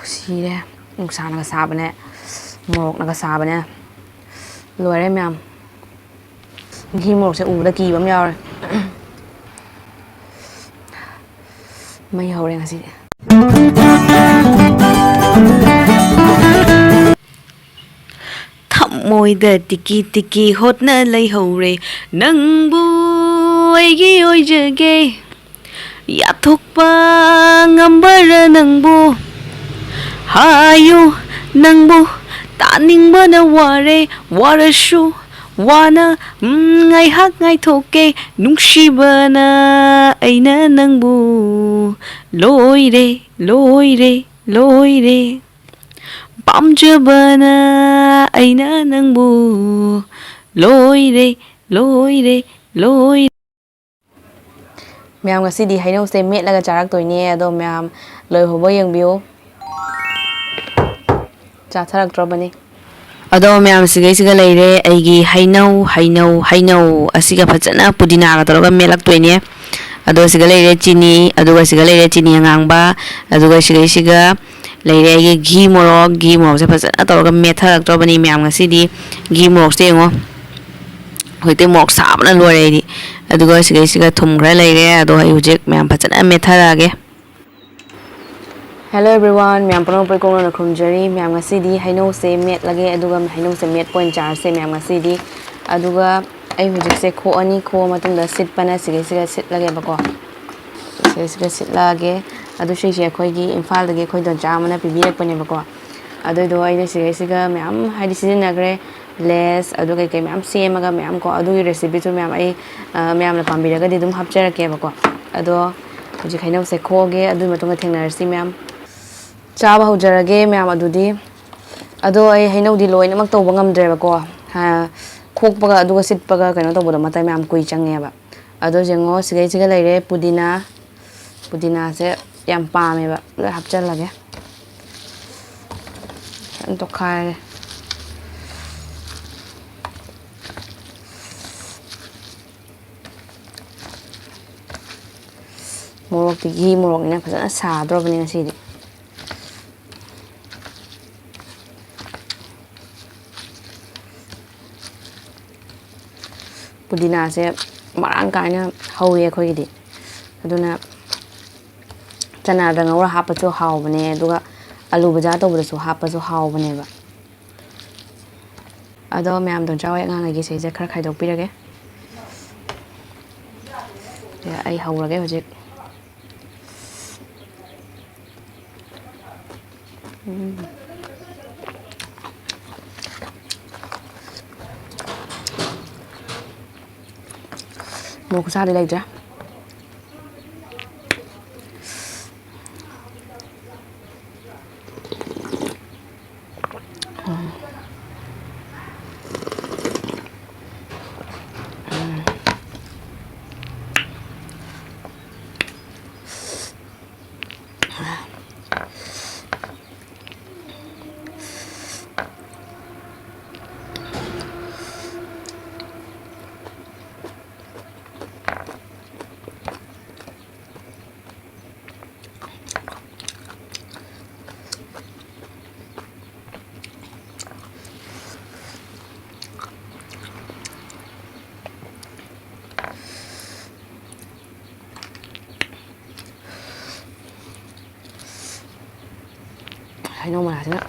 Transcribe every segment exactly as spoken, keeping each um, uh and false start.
ꯁꯤꯔꯦ꯫ ꯅꯨꯡꯁꯥꯅꯒ ꯁꯥꯕꯅꯦ, ꯃꯣꯔꯣꯛꯅꯒ ꯁꯥꯕꯅꯦ꯫ ꯂꯣꯏꯔꯦ ꯃꯌꯥꯝ꯫ ꯘꯤ ꯃꯣꯔꯣꯛꯁꯦ ꯎꯕꯗ ꯀꯤꯕ ꯑꯃ ꯌꯥꯎꯔꯦ꯫ ꯃꯩ ꯍꯧꯔꯦ ꯉꯁꯤꯗꯤ꯫ ꯊꯃꯣꯏꯗ ꯇꯤꯀꯤ ꯇꯤꯀꯤ ꯍꯣꯠꯅ ꯂꯩꯍꯧꯔꯦ, ꯅꯪꯕꯨ ꯑꯩꯒꯤ ꯑꯣꯏꯖꯒꯦ꯫ ꯌꯥꯊꯣꯛꯄ ꯉꯝꯕꯔ ꯅꯪꯕꯨ? ꯍꯥꯏꯌꯨ, ꯅꯪꯕꯨ ꯇꯥꯅꯤꯡꯕꯅ ꯋꯥꯔꯦ, ꯋꯥꯔꯁꯨ ꯋꯥꯅ, ꯎꯝ, ꯉꯥꯏꯍꯥꯛ ꯉꯥꯏꯊꯣꯛꯀꯦ꯫ ꯅꯨꯡꯁꯤꯕꯅ ꯑꯩꯅ ꯅꯪꯕꯨ ꯂꯣꯏꯔꯦ, ꯂꯣꯏꯔꯦ, ꯂꯣꯏꯔꯦ꯫ ꯄꯥꯝꯖꯕꯅ ꯑꯩꯅ ꯅꯪꯕꯨ ꯂꯣꯏꯔꯦ, ꯂꯣꯏꯔꯦ, ꯂꯣꯏꯔꯦ꯫ ꯃꯌꯥꯝ, ꯉꯁꯤꯗꯤ ꯍꯩꯅꯧꯁꯦ ꯃꯦꯠꯂꯒ ꯆꯥꯔꯛꯇꯣꯏꯅꯦ꯫ ꯑꯗꯣ ꯃꯌꯥꯝ ꯂꯣꯏꯍꯧꯕ ꯌꯦꯡꯕꯤꯌꯨ꯫ ꯆꯥꯊꯔꯛꯇ꯭ꯔꯕꯅꯤ꯫ ꯑꯗꯣ ꯃꯌꯥꯝ, ꯁꯤꯒꯩꯁꯤꯒ ꯂꯩꯔꯦ ꯑꯩꯒꯤ ꯍꯩꯅꯧ, ꯍꯩꯅꯧ, ꯍꯩꯅꯧ꯫ ꯑꯁꯤꯒ ꯐꯖꯅ ꯄꯨꯗꯤꯅꯥꯒ ꯇꯧꯔꯒ ꯃꯦꯠꯂꯛꯇꯣꯏꯅꯦ꯫ ꯑꯗꯣ ꯁꯤꯒ ꯂꯩꯔꯦ ꯆꯤꯅꯤ, ꯑꯗꯨꯒ ꯁꯤꯒ ꯂꯩꯔꯦ ꯆꯤꯅꯤ ꯑꯉꯥꯡꯕ, ꯑꯗꯨꯒ ꯁꯤꯒꯩꯁꯤꯒ ꯂꯩꯔꯦ ꯑꯩꯒꯤ ꯘꯤ ꯃꯣꯔꯣꯛ꯫ ꯘꯤ ꯃꯣꯔꯣꯛꯁꯦ ꯐꯖꯅ ꯇꯧꯔꯒ ꯃꯦꯠꯊꯔꯛꯇ꯭ꯔꯕꯅꯤ ꯃꯌꯥꯝ ꯉꯁꯤꯗꯤ꯫ ꯘꯤ ꯃꯣꯔꯣꯛꯁꯦ ꯌꯦꯡꯉꯣ꯫ ꯍꯧꯖꯤꯛꯇꯤ ꯃꯣꯔꯣꯛ ꯁꯥꯕꯅ ꯂꯣꯏꯔꯦ ꯑꯩꯗꯤ꯫ ꯑꯗꯨꯒ ꯁꯤꯒꯩꯁꯤꯒ ꯊꯨꯝ ꯈꯔ ꯂꯩꯔꯦ꯫ ꯑꯗꯣ ꯑꯩ ꯍꯧꯖꯤꯛ ꯃꯌꯥꯝ ꯐꯖꯅ ꯃꯦꯠꯊꯔꯛꯑꯒꯦ꯫ Hello everyone, ꯃꯌꯥꯝ ꯄꯨꯝꯅꯃꯛꯄꯨ ꯏꯀꯣꯛꯅꯅ ꯈꯨꯔꯨꯝꯖꯔꯤ꯫ ꯃꯌꯥꯝ ꯉꯁꯤꯗꯤ ꯍꯩꯅꯧꯁꯦ ꯃꯦꯠꯂꯒꯦ, ꯑꯗꯨꯒ ꯍꯩꯅꯧꯁꯦ ꯃꯦꯠꯄ ꯑꯣꯏꯅ ꯆꯥꯔꯁꯦ ꯃꯌꯥꯝ ꯉꯁꯤꯗꯤ꯫ ꯑꯗꯨꯒ ꯑꯩ ꯍꯧꯖꯤꯛꯁꯦ ꯈꯣꯛꯑꯅꯤ, ꯈꯣꯛꯑ ꯃꯇꯨꯡꯗ ꯁꯤꯠꯄꯅ ꯁꯤꯒꯩꯁꯤꯒ ꯁꯤꯠꯂꯒꯦꯕꯀꯣ꯫ ꯁꯤꯒꯩꯁꯤꯒ ꯁꯤꯠꯂꯛꯑꯒꯦ꯫ ꯑꯗꯨ ꯁꯤꯁꯦ ꯑꯩꯈꯣꯏꯒꯤ ꯏꯝꯐꯥꯜꯗꯒꯤ ꯑꯩꯈꯣꯏ ꯗꯣꯟꯆꯥ ꯑꯃꯅ ꯄꯤꯕꯤꯔꯛꯄꯅꯦꯕꯀꯣ꯫ ꯑꯗꯨꯏꯗꯣ ꯑꯩꯅ ꯁꯤꯒꯩꯁꯤꯒ ꯃꯌꯥꯝ ꯍꯥꯏꯗꯤ ꯁꯤꯖꯤꯟꯅꯈ꯭ꯔꯦ꯫ Lays ꯑꯗꯨ ꯀꯩꯀꯩ ꯃꯌꯥꯝ ꯁꯦꯝꯃꯒ ꯃꯌꯥꯝ ꯀꯣ, ꯑꯗꯨꯒꯤ recipeꯁꯨ ꯃꯌꯥꯝ ꯑꯩ, ꯑ, ꯃꯌꯥꯝꯅ ꯄꯥꯝꯕꯤꯔꯒꯗꯤ ꯑꯗꯨꯝ ꯍꯥꯞꯆꯔꯛꯀꯦꯕꯀꯣ꯫ ꯑꯗꯣ ꯍꯧꯖꯤꯛ ꯍꯩꯅꯧꯁꯦ ꯈꯣꯛꯑꯒꯦ, ꯑꯗꯨꯒꯤ ꯃꯇꯨꯡꯗ ꯊꯦꯡꯅꯔꯁꯤ ꯃꯌꯥꯝ꯫ ꯆꯥꯕ ꯍꯧꯖꯔꯒꯦ ꯃꯌꯥꯝ ꯑꯗꯨꯗꯤ꯫ ꯑꯗꯣ ꯑꯩ ꯍꯩꯅꯧꯗꯤ ꯂꯣꯏꯅꯃꯛ ꯇꯧꯕ ꯉꯝꯗ꯭ꯔꯦꯕꯀꯣ꯫ ꯍꯥ, ꯈꯣꯛꯄꯒ ꯑꯗꯨꯒ ꯁꯤꯠꯄꯒ ꯀꯩꯅꯣ ꯇꯧꯕꯗꯣ ꯃꯇꯝ ꯌꯥꯝ ꯀꯨꯏ ꯆꯪꯉꯦꯕ꯫ ꯑꯗꯣ ꯌꯦꯡꯉꯣ, ꯁꯤꯒꯩꯁꯤꯒ ꯂꯩꯔꯦ ꯄꯨꯗꯤꯅꯥ꯫ ꯄꯨꯗꯤꯅꯥꯁꯦ ꯌꯥꯝ ꯄꯥꯝꯃꯦꯕ, ꯂꯣꯏ ꯍꯥꯞꯆꯜꯂꯒꯦ꯫ ꯐꯖꯅ ꯇꯣꯠꯈꯥꯏꯔꯒꯦ꯫ ꯃꯣꯔꯣꯛꯇꯤ ꯘꯤ ꯃꯣꯔꯣꯛꯅꯤꯅ ꯐꯖꯅ ꯁꯥꯗ꯭ꯔꯣꯕꯅꯤ ꯉꯁꯤꯗꯤ꯫ ꯄꯨꯗꯤꯅꯥꯁꯦ ꯃꯔꯥꯡ ꯀꯥꯏꯅ ꯍꯧꯋꯦ ꯑꯩꯈꯣꯏꯒꯤꯗꯤ꯫ ꯑꯗꯨꯅ ꯆꯅꯥꯗ ꯉꯧꯔ ꯍꯥꯞꯄꯁꯨ ꯍꯥꯎꯕꯅꯦ, ꯑꯗꯨꯒ ꯑꯂꯨ ꯕꯖꯥ ꯇꯧꯕꯗꯁꯨ ꯍꯥꯞꯄꯁꯨ ꯍꯥꯎꯕꯅꯦꯕ꯫ ꯑꯗꯣ ꯃꯌꯥꯝꯗꯣ ꯆꯥꯎꯋꯦ, ꯑꯉꯥꯡꯉꯩꯒꯤ ꯁꯤꯁꯦ ꯈꯔ ꯈꯥꯏꯗꯣꯛꯄꯤꯔꯒꯦ꯫ ꯑꯩ ꯍꯧꯔꯒꯦ ꯍꯧꯖꯤꯛ꯫ ꯎꯝ꯫ ꯃꯣꯔꯣꯛ ꯈꯨꯁꯥꯗꯤ ꯂꯩꯇ꯭ꯔꯦ꯫ ꯍꯩꯅꯧ ꯃꯅꯥꯁꯤꯅ꯫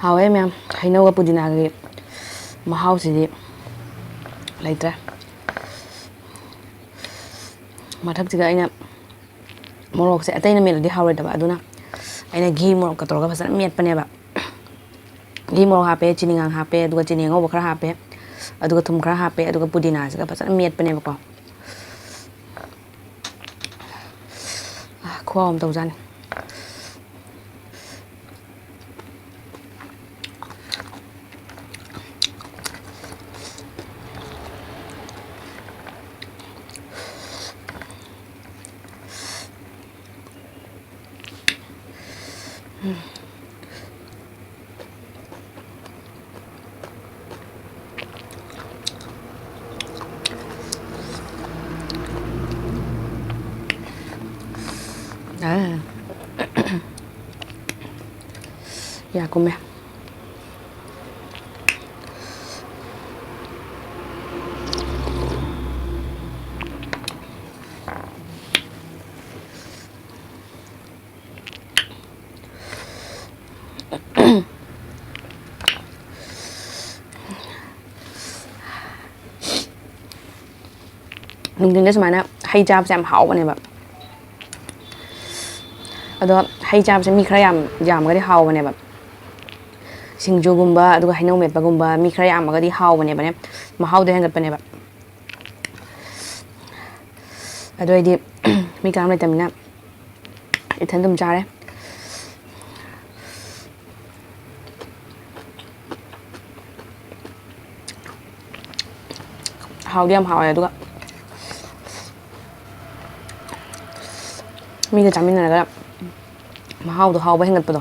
ꯍꯥꯎꯋꯦ ꯃꯌꯥꯝ, ꯍꯩꯅꯧꯒ ꯄꯨꯗꯤꯅꯥꯒꯤ ꯃꯍꯥꯎꯁꯤꯗꯤ ꯂꯩꯇ꯭ꯔꯦ꯫ ꯃꯊꯛꯁꯤꯗ ꯑꯩꯅ ꯃꯣꯔꯣꯛꯁꯦ ꯑꯇꯩꯅ ꯃꯦꯠꯂꯗꯤ ꯍꯥꯎꯔꯣꯏꯗꯕ, ꯑꯗꯨꯅ ꯑꯩꯅ ꯘꯤ ꯃꯣꯔꯣꯛꯀ ꯇꯧꯔꯒ ꯐꯖꯅ ꯃꯦꯠꯄꯅꯦꯕ꯫ ꯘꯤ ꯃꯣꯔꯣꯛ ꯍꯥꯞꯄꯦ, ꯆꯤꯅꯤꯉꯥꯡ ꯍꯥꯞꯄꯦ, ꯑꯗꯨꯒ ꯆꯤꯅꯤ ꯑꯉꯧꯕ ꯈꯔ ꯍꯥꯞꯄꯦ, ꯑꯗꯨꯒ ꯊꯨꯝ ꯈꯔ ꯍꯥꯞꯄꯦ, ꯑꯗꯨꯒ ꯄꯨꯗꯤꯅꯥꯁꯤꯒ ꯐꯖꯅ ꯃꯦꯠꯄꯅꯦꯕꯀꯣ꯫ ꯑꯥ, ꯈꯨꯍꯥꯎ ꯑꯃ ꯇꯧꯖꯥꯠꯅꯤ꯫ ꯑꯥ꯫ ꯌꯥ ꯀꯨꯝꯃꯦ꯫ ꯅꯨꯡꯊꯤꯟꯗ ꯁꯨꯃꯥꯏꯅ ꯍꯩ ꯆꯥꯕꯁꯦ ꯌꯥꯝ ꯍꯥꯎꯕꯅꯦꯕ꯫ ꯑꯗꯣ ꯍꯩ ꯆꯥꯕꯁꯦ ꯃꯤ ꯈꯔ ꯌꯥꯝ ꯌꯥꯝꯃꯒꯗꯤ ꯍꯥꯎꯕꯅꯦꯕ꯫ ꯁꯤꯡꯖꯨꯒꯨꯝꯕ, ꯑꯗꯨꯒ ꯍꯩꯅꯧ ꯃꯦꯠꯄꯒꯨꯝꯕ ꯃꯤ ꯈꯔ ꯌꯥꯝꯃꯒꯗꯤ ꯍꯥꯎꯕꯅꯦꯕꯅꯦ, ꯃꯍꯥꯎꯗꯣ ꯍꯦꯟꯒꯠꯄꯅꯦꯕ꯫ ꯑꯗꯨ ꯑꯩꯗꯤ ꯃꯤ ꯀꯅꯥꯝ ꯂꯩꯇꯕꯅꯤꯅ ꯏꯊꯟ ꯑꯗꯨꯝ ꯆꯥꯔꯦ꯫ ꯍꯥꯎꯗꯤ ꯌꯥꯝ ꯍꯥꯎꯋꯦ꯫ ꯑꯗꯨꯒ ꯃꯤꯒ ꯆꯥꯃꯤꯟꯅꯔꯒ ꯃꯍꯥꯎꯗꯣ, ꯍꯥꯎꯕ ꯍꯦꯟꯒꯠꯄꯗꯣ꯫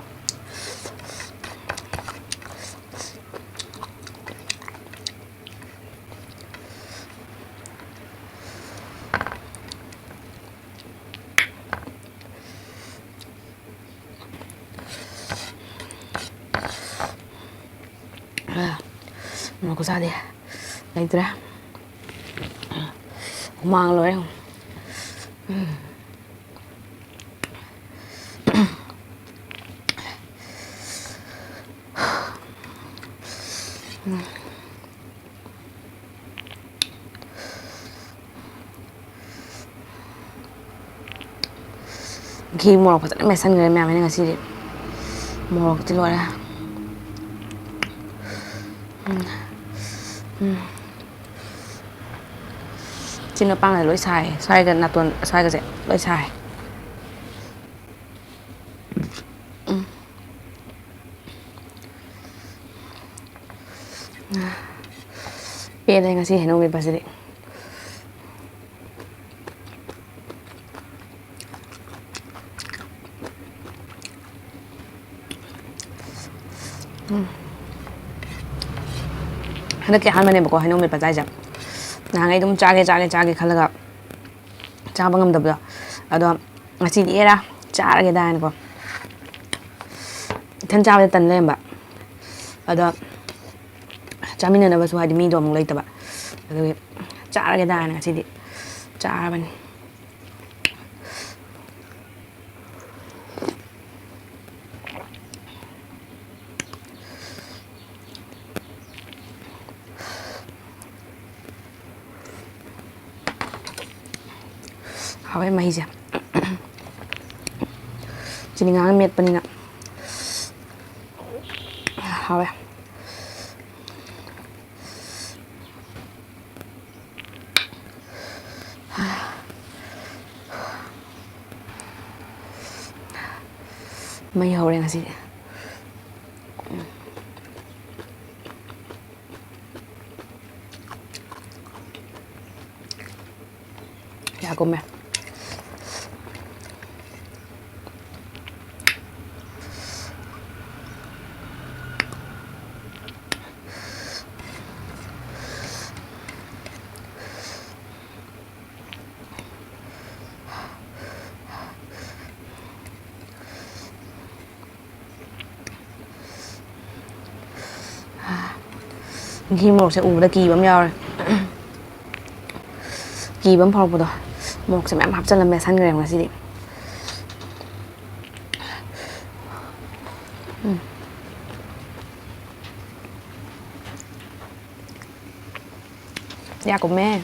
ꯃꯣꯔꯣꯛ ꯈꯨꯁꯥꯗꯤ ꯂꯩꯇ꯭ꯔꯦ꯫ ꯍꯨꯃꯥꯡ ꯂꯣꯏꯔꯦ꯫ ꯘꯤ ꯃꯣꯔꯣꯛ ꯐꯖꯅ ꯃꯦꯠꯁꯟꯈ꯭ꯔꯦ ꯃꯌꯥꯝ꯫ ꯑꯩꯅ ꯉꯁꯤꯗꯤ ꯃꯣꯔꯣꯛꯇꯤ ꯂꯣꯏꯔꯦ꯫ ꯎꯝ꯫ ꯎꯝ꯫ ꯆꯤꯟ ꯃꯄꯥꯡꯒꯁꯦ ꯂꯣꯏ ꯁꯥꯏ꯫ ꯁ꯭ꯋꯥꯏꯒ ꯅꯥꯇꯣꯟ ꯁ꯭ꯋꯥꯏꯒꯁꯦ ꯂꯣꯏ ꯁꯥꯏ꯫ ꯎꯝ꯫ ꯄꯦꯜꯂꯦ ꯉꯁꯤ ꯍꯩꯅꯧ ꯃꯦꯠꯄꯁꯤꯗꯤ꯫ ꯎꯝ꯫ ꯍꯟꯗꯛꯀꯤ ꯑꯍꯥꯟꯕꯅꯦꯕꯀꯣ ꯍꯩꯅꯧ ꯃꯦꯠꯄ ꯆꯥꯏꯁꯦ꯫ ꯅꯍꯥꯟꯉꯩ ꯑꯗꯨꯝ ꯆꯥꯒꯦ, ꯆꯥꯒꯦ, ꯆꯥꯒꯦ ꯈꯜꯂꯒ ꯆꯥꯕ ꯉꯝꯗꯕꯗꯣ꯫ ꯑꯗꯣ ꯉꯁꯤꯗꯤ ꯑꯦꯔꯥ ꯆꯥꯔꯒꯦꯗꯥ ꯍꯥꯏꯅꯀꯣ꯫ ꯏꯊꯟ ꯆꯥꯕꯗ ꯇꯟ ꯂꯩꯔꯝꯕ꯫ ꯑꯗꯣ ꯆꯥꯃꯤꯟꯅꯅꯕꯁꯨ ꯍꯥꯏꯗꯤ ꯃꯤꯗꯣ ꯑꯃꯨꯛ ꯂꯩꯇꯕ꯫ ꯑꯗꯨꯒꯤ ꯆꯥꯔꯒꯦꯗꯥ ꯍꯥꯏꯅ ꯉꯁꯤꯗꯤ ꯆꯥꯔꯕꯅꯤ꯫ ꯍꯥꯎꯋꯦ ꯃꯍꯤꯁꯦ꯫ ꯆꯤꯅꯤ ꯉꯥꯡ ꯃꯦꯠꯄꯅꯤꯅ ꯍꯥꯎꯋꯦ꯫ ꯃꯩ ꯍꯧꯔꯦ ꯉꯁꯤꯗꯤ꯫ ꯌꯥ ꯀꯨꯝꯃꯦ꯫ ꯘꯤ ꯃꯣꯔꯣꯛꯁꯦ ꯎꯕꯗ ꯀꯤꯕ ꯑꯃ ꯌꯥꯎꯔꯦ꯫ ꯀꯤꯕ ꯑꯃ ꯐꯥꯎꯔꯛꯄꯗꯣ꯫ ꯃꯣꯔꯣꯛꯁꯦ ꯃꯌꯥꯝ ꯍꯥꯞꯆꯜꯂ ꯃꯦꯠꯁꯟꯈ꯭ꯔꯦꯕ ꯉꯁꯤꯗꯤ꯫ ꯎꯝ꯫ ꯌꯥ ꯀꯨꯝꯃꯦ꯫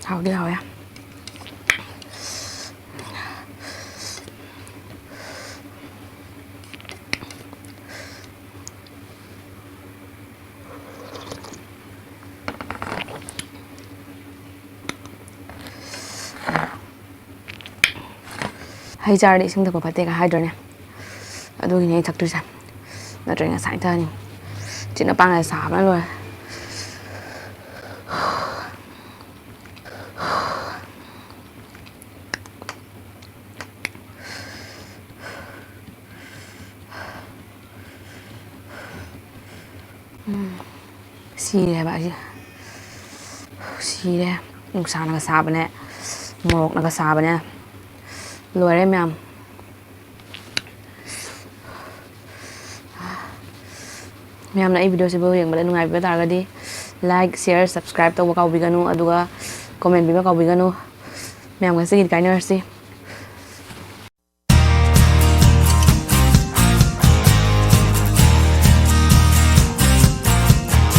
ꯍꯥꯎꯗꯤ ꯍꯥꯎꯋꯦ꯫ ꯍꯩ ꯆꯥꯔꯗꯤ ꯏꯁꯤꯡ ꯊꯛꯄ ꯐꯠꯇꯦꯒ ꯍꯥꯏꯗ꯭ꯔꯅꯦ? ꯑꯗꯨꯒꯤꯅꯦ ꯑꯩ ꯊꯛꯇꯣꯏꯁꯦ꯫ ꯅꯠꯇ꯭ꯔꯗꯤ ꯉꯁꯥꯏ ꯊꯛꯑꯅꯤ꯫ ꯆꯤꯟꯅ ꯄꯥꯡꯒꯜ ꯁꯥꯕꯅ ꯂꯣꯏꯔꯦ꯫ ꯁꯤꯔꯦꯕ ꯑꯩꯁꯦ꯫ ꯁꯤꯔꯦ꯫ ꯅꯨꯡꯁꯥꯅꯒ ꯁꯥꯕꯅꯦ, ꯃꯣꯔꯣꯛꯅꯒ ꯁꯥꯕꯅꯦ꯫ ꯂꯣꯏꯔꯦ ꯃꯌꯥꯝ꯫ ꯃꯌꯥꯝꯅ ꯑꯩ ꯚꯤꯗꯤꯑꯣꯁꯤꯕꯨ ꯌꯦꯡꯕꯗ ꯅꯨꯡꯉꯥꯏꯕꯤꯕ ꯇꯥꯔꯒꯗꯤ, like, share, subscribe ꯇꯧꯕ ꯀꯥꯎꯕꯤꯒꯅꯨ, ꯑꯗꯨꯒ comment ꯄꯤꯕ ꯀꯥꯎꯕꯤꯒꯅꯨ꯫ ꯃꯌꯥꯝ ꯉꯁꯤꯒꯤꯗꯤ ꯀꯥꯏꯅꯔꯁꯤ꯫